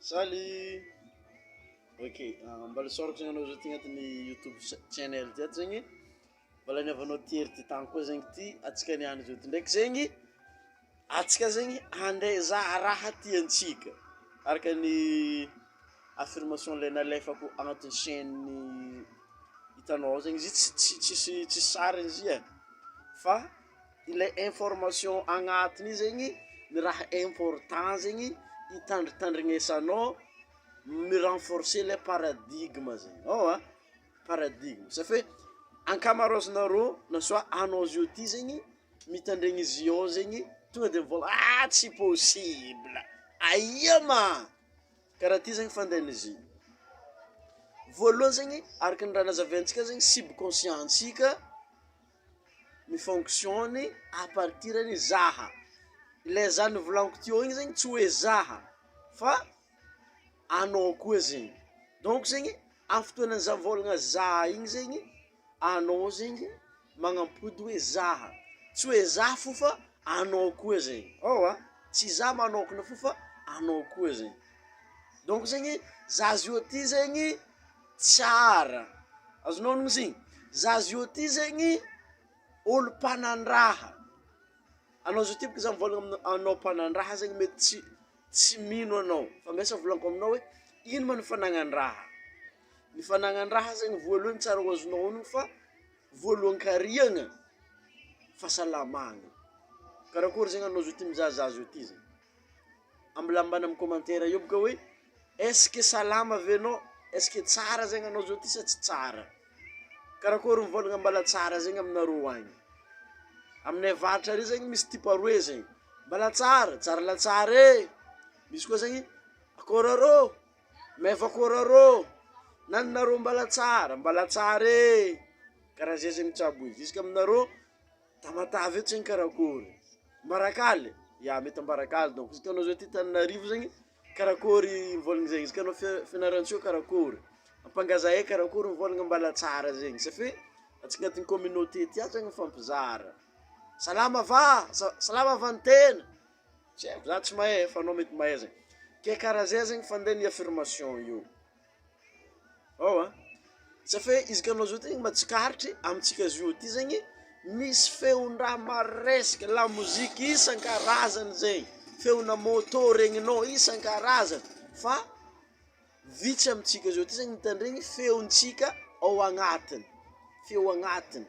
Salut! Ok, mbola isaorako zegny anao zao ty agnatin'ny youtube channel ty ato zegny, mbola niavanao tery ty tany koa zegny ty, antsika niany zao ty ndraiky zegny, antsika zegny ande hizaha raha tiantsika, araka ny affirmation le nalefako agnatin'ny chaine hitanao ao zegny izy io tsy tsisy tsisy sariny izy io e, fa ilay information agnatiny io zegny ny raha important zegny hitandritandrignesanao mi-renforcer le paradigme zegny, ao a paradigme, ça fait ankamaroazanareo na soit anao zao ty zegny mitandregny izy io zegny tonga de mivôlagna ah tsy possible, aia ma karaha ty zegny fandehan'izy io, voalohany zegny araka ny raha nazavaintsika zegny subconscient-ntsika mi-fonctionne à partir ny zaha, ilay zaha novolaniko teo igny zegny tsy hoe zaha fa anao koa zegny, donc zegny amy fotoana za mivôlagna zaha igny zegny anao zegny magnampody hoe zaha, tsy hoe za fo fa anao koa zegny, eoa tsy za manôkana fo fa anao koa zegny, donc zegny za zio ty zegny tsara, azonao honogno izy igny, za zio ty zegny olo mpanandraha, anao zio ty boka za mivôlagna aminao anao mpanandraha zegny mety tsy tsy mino anao, fa mbesa volaniko aminao hoe ino ma ny fanagnan-draha, ny fanagnan-draha zegny voalohany tsara ho azonao honogno fa voalohan-kariagna fahasalamagna, karakôry zegny anao zio ty mizaha za zio ty zegny, ambilambana amy commentaire eo boka hoe est ce que salama ve anao, est ce que tsara zegny anao zao ty sa tsy tsara, karakôry mivôlagna mbala tsara zegny aminareo agny, aminay avaratra ary zegny misy type aroe zegny, mbala tsara, tsara la tsara e, misy koa zegny akôry arô, meva akôry arô, naninareo mbala tsara, mbala tsara e, karaha zay zegny mitsabo izy, juska aminareo Tamatave io tsy karakory? Ambarakaly? Ya mety Ambarakaly donc izy ka anao zao aty Antananarivo zegny karakôry mivôlagna zegny, izy ka anao Fi- Fianarantsoa karakôry, Ampangazahay karakôry mivôlagna Ambalatsara zegny safe antsika agnatin'ny communauté ty ato zegny mifampizara, salama va? Sa- salama va ny tena? Tsy haiko, za tsy mahay fa anao mety mahay zegny, ke karaha zay zegny fandehan'ny affirmation io. Ao a! Sa fe izy ka anao zao ty matsikaritry amintsika zio ty zegny misy feon-draha maresaka lamoziky isan-karazany zegny, feona môtô regninao isan-karazany fa vitsy amintsika zao ty zegny mitandregny feontsika ao agnatiny, feo agnatiny.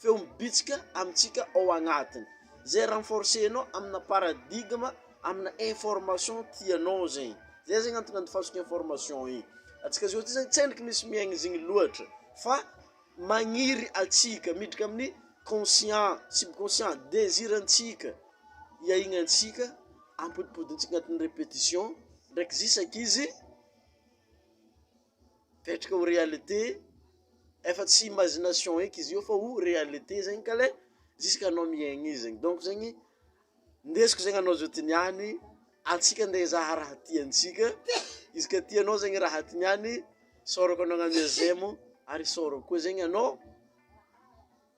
Feo mibitsika amintsika ao agnatiny, zay renforcer-nao amina paradigme, amina information tianao zegny, zay zegny antony andifasako information igny, antsika zao ty zegny tsendriky misy miaigny zegny loatra fa magniry antsika miditra amin'ny conscient, subconscient, désir-ntsika iaignantsika, ampodipodintsika agnatin'ny repetition ndraiky zisakizy. Mipetraka ho réalité, efa tsy imagination eky izy io fa ho réalité zegny ka le jusque anao miaigna izy zegny, donc zegny ndesiko zegny anao zao ty niany, antsika nde hizaha raha tiantsika, izy ka tianao zegny raha ty niany, isaorako anao nagnano j'aime ary isaorako koa zegny anao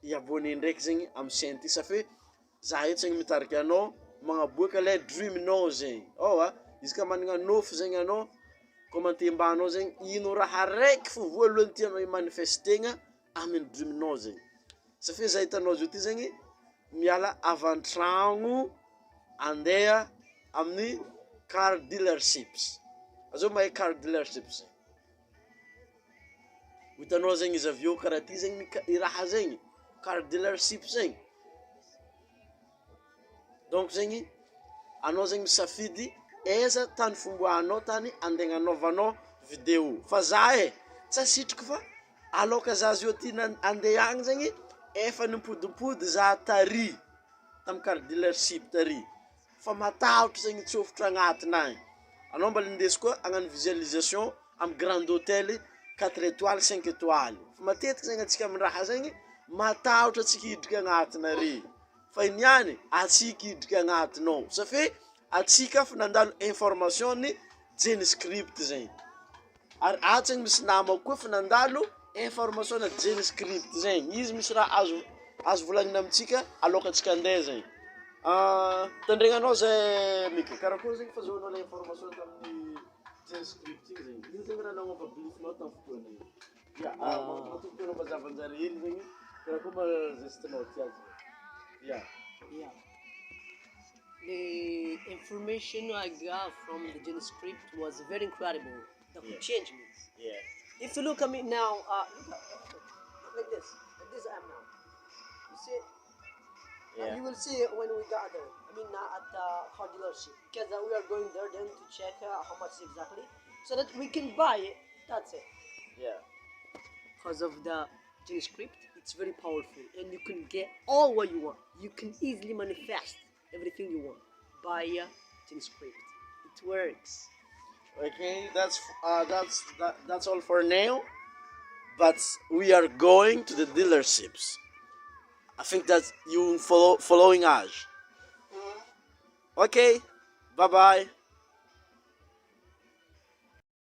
hi-abonner ndraiky zegny amy chaine ty, ça fait Za eto zegny mitarika anao magnaboaka le dream-nao zegny, ao a, izy ka managna nofy zegny anao, commenter ambany ao zegny ino raha raiky fô voalohany tianao hi-manifestegna amin'ny dream-nao zegny, satria za hitanao zao ty zegny miala avy an-tragno andeha amin'ny car dealerships, azao mahay car dealerships? Ho hitanao zegny izy avy eo karaha ty zegny ny ka- i raha zegny, car dealership zegny, donc zegny anao zegny misafidy aiza tany fomboahanao tany andeha agnanaovanao video, fa za e tsy asitriko fa aloka za zao ty nan- andeha agny zegny efa nimpodimpody za tary tamy car dealership tary. Fa matahotra zegny hitsofotro agnatiny agny, anao mbala indesiko koa hagnano visualisation amy grande hotel quatre etoiles cinq etoiles, fa matetiky zegny antsika amy raha zegny matahotra antsika hidriky agnatiny ary, fa i niany antsika hidriky agnatiny ao ça fait antsika efa nandalo information ny jeniscript zegny. Ary ato zegny misy namako koa efa nandalo information na jeniscript zegny, izy misy raha azo azo volagnina amintsika aloka antsika andeha zegny. Tandregnanao zay Mika, karakory zegny fahazoanao le information tamin'ny GenScript igny zegny? Ino zegny raha nagnova belief-nao tamin'ny fotoana io? Ya, matokotoko anao mazava anjare hely zegny, karakory ma geste-nao tiazy? Ya. Yeah. The information I got from the GenScript was very incredible. That could change me. If you look at me now, look like this. Like this I am now. You see? You will see when we got there. I mean, at the car dealership. Because we are going there then to check how much exactly, so that we can buy it. That's it. Because of the GenScript, it's very powerful, and you can get all what you want. You can easily manifest everything you want by GenScript. It works. Okay, that's all for now. But we are going to the dealerships. I think that you following us. Okay, bye bye.